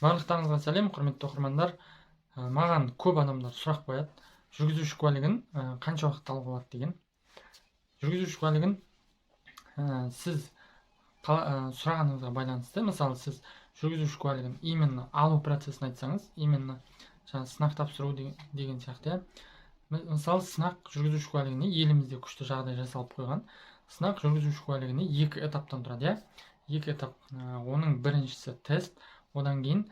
Барлықтарыңызға сәлем, құрметті оқырмандар! Маған көп адамдар сұрақ қояды, жүргізуші куәлігін қанша уақытта алуға болады деген. Жүргізуші куәлігін сіз сұрағаныңызға байланысты. Мысалы, сіз жүргізуші куәлігін именно алу процесін айтсаңыз, именно жаңағы сынақ тапсыру деген сияқты, иә. Мысалы, сынақ жүргізуші куәлігіне елімізде күшті жағдай жасалып қойған. Сынақ жүргізуші куәлігіне екі этаптан тұрады, иә, екі этап. Оның біріншісі тест, одан кейін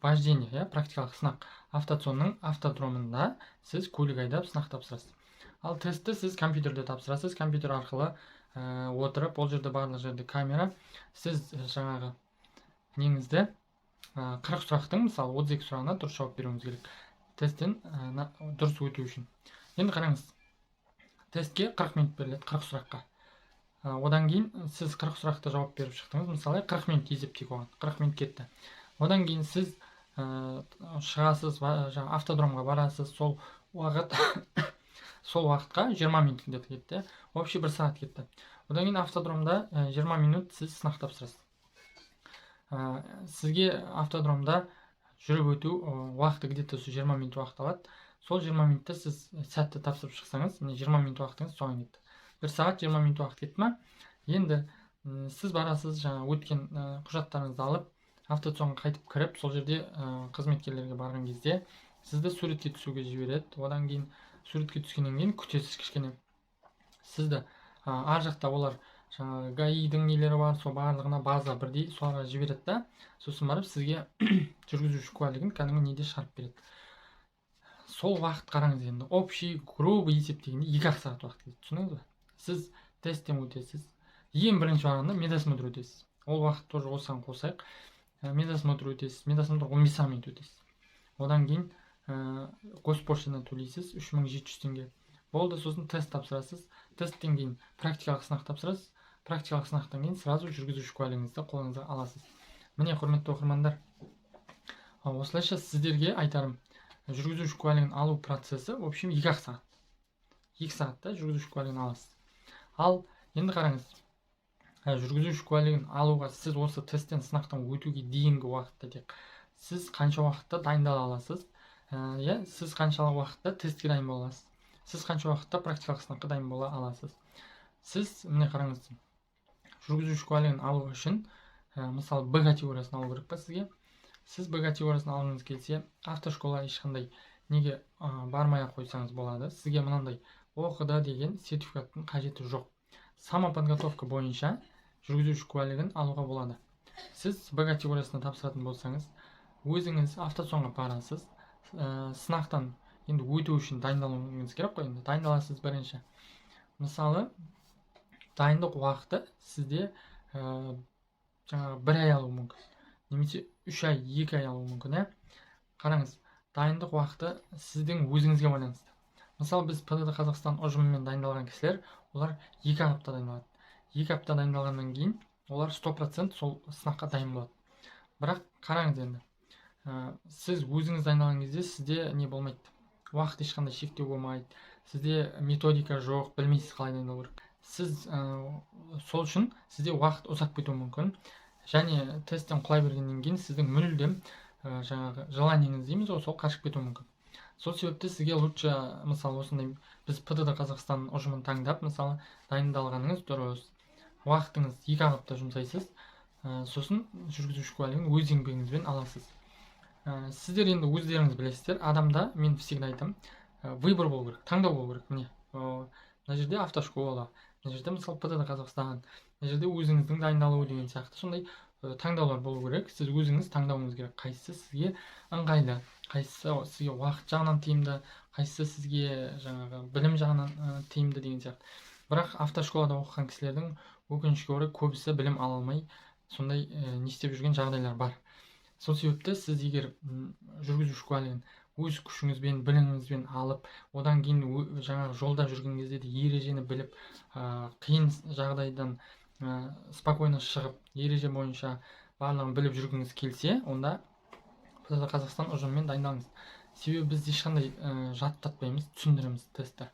вождение, иә, практикалық сынақ. Автоцонның автодромында сіз көлік айдап, сынақ тапсырасыз. Ал тестті сіз компьютерде тапсырасыз, компьютер арқылы отырып. Ол жерде барлық жерде камера. Сіз жаңағы неңізді, 40 сұрақтың, мысалы, 32 сұрағына дұрыс жауап беруіңіз керек тесттен дұрыс өту үшін. Енді қараңыз, тестке 40 минут беріледі 40 сұраққа. Одан кейін сіз 40 сұрақты жауап беріп шықтыңыз, мысалы, 40 минут есептейік, оған 40 минут кетті. Одан кейін сіз шығасыз, жаңағы автодромға барасыз. Сол уақытқа 20 минут где-то кетті, общий бір сағат кетті. Одан кейін автодромда 20 минут сіз сынақ тапсырасыз. Сізге автодромда жүріп өту уақыты где-то сол 20 минут уақыт алады. Сол 20 минутта сіз сәтті тапсырып шықсаңыз, міне, 20 минут уақытыңыз соған кетті. 1 сағат 20 минут уақыт кетті ма? Енді сіз барасыз, жаңа өткен құжаттарыңызды алып, автоцонға қайтып кіріп, сол жерде қызметкерлерге барған кезде сізді суретке түсуге жібереді. Одан кейін суретке түскеннен кейін күтесіз кішкене сізді. Ар жақта олар жаңағы ГАИ-дің нелері бар, сол барлығына база бірдей, соларға жібереді да, сосын барып сізге жүргізуші куәлігін кәдімгі неде шығарып береді. Сол уақыт, қараңыз енді, общий грубо есептегенде, 2-ақ сағат уақыт кетеді, түсіндіңіз ба? Сіз тесттен өтесіз, ең бірінші барғанда медосмотр өтесіз, ол уақыт тоже осыған қосайық. Медосмотр өтесіз, медосмотр 15 ақ минут өтесіз. Одан кейін госпошлина төлейсіз, 3700 теңге болды. Сосын тест тапсырасыз, тесттен кейін практикалық сынақ тапсырасыз, практикалық сынақтан кейін сразу жүргізуші куәлігіңізді қолыңызға аласыз. Міне, құрметті оқырмандар, осылайша сіздерге айтарым: жүргізуші куәлігін алу процесі в общем 2-ақ сағат, 2 сағатта жүргізуші куәлігін аласыз. Ал енді қараңыз, жүргізуші куәлігін алуға сіз осы тесттен, сынақтан өтуге дейінгі уақытта тек сіз қанша уақытта дайындала аласыз, иә, сіз қанша уақытта тестке дайын бола аласыз, сіз қанша уақытта практикалық сынаққа дайын бола аласыз? Сіз, міне, қараңыз, жүргізуші куәлігін алу үшін, мысалы, Б категориясын алу керек па сізге? Сіз Б категориясын алғыңыз келсе, автошкола ешқандай неге бармай ақ қойсаңыз болады. Сізге мынандай ОҚД деген сертификаттың қажеті жоқ. Самоподготовка бойынша жүргізуші куәлігін алуға болады. Сіз Б категориясына тапсыратын болсаңыз, өзіңіз автоцонға барасыз. Сынақтан енді өту үшін дайындалуыңыз керек қой. Енді дайындаласыз бірінші. Мысалы, дайындық уақыты сізде жаңағы бір ай алуы мүмкін немесе 3 ай, 2 ай алуы мүмкін, иә. Қараңыз, дайындық уақыты сіздің өзіңізге байланысты. Мысалы, біз ПДД Қазақстан ұжымымен дайындалған кісілер, олар 2 апта дайындалады. 2 апта дайындалғаннан кейін олар 100% сол сынаққа дайын болады. Бірақ қараңыз енді, сіз өзіңіз дайындалған кезде сізде не болмайды, уақыт ешқандай шектеу болмайды, сізде методика жоқ, білмейсіз қалай дайындалу керек. Сіз сол үшін сізде уақыт ұзап кетуі мүмкін және тесттен құлай бергеннен кейін сіздің мүлдем жаңағы желаниеңіз дейміз ғой, сол қашып кетуі мүмкін. Сол себепті сізге лучше, мысалы, осындай біз ПДД Қазақстан ұжымын таңдап, мысалы, дайындалғаныңыз дұрыс. Уақытыңыз 2-ақ апта жұмсайсыз, сосын жүргізуші куәлігін өз еңбегіңізбен аласыз. Сіздер енді өздеріңіз білесіздер, адамда, мен всегда айтамын, выбор болу керек, таңдау болу керек. Міне, мына жерде автошкола, мына жерде, мысалы, ПДД Қазақстан, мына жерде өзіңіздің дайындалу деген сияқты сондай таңдаулар болу керек. Сіз өзіңіз таңдауыңыз керек, қайсысы сізге ыңғайлы, қайсысы сізге уақыт жағынан тиімді, қайсысы сізге жаңағы білім жағынан тиімді деген сияқты. Бірақ автошколада оқыған кісілердің, өкінішке орай, көбісі білім ала алмай, сондай не істеп жүрген жағдайлар бар. Сол себепті сіз егер жүргізуші куәлігін өз күшіңізбен, біліміңізбен алып, одан кейін жаңағы жолда жүрген кезде де ережені біліп, қиын жағдайдан спокойно шығып, ереже бойынша барлығын біліп жүргіңіз келсе, онда ПДД Қазақстан ұжымымен дайындалыңыз. Себебі біз ешқандай жаттатпаймыз, түсіндіреміз тестті.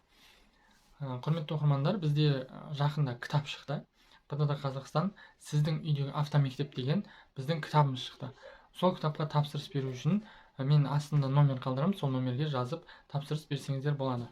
Құрметті оқырмандар, бізде жақында кітап шықты, ПДД Қазақстан сіздің үйдегі автомектеп деген біздің кітабымыз шықты. Сол кітапқа тапсырыс беру үшін мен астында номер қалдырамын, сол номерге жазып, тапсырыс берсеңіздер болады.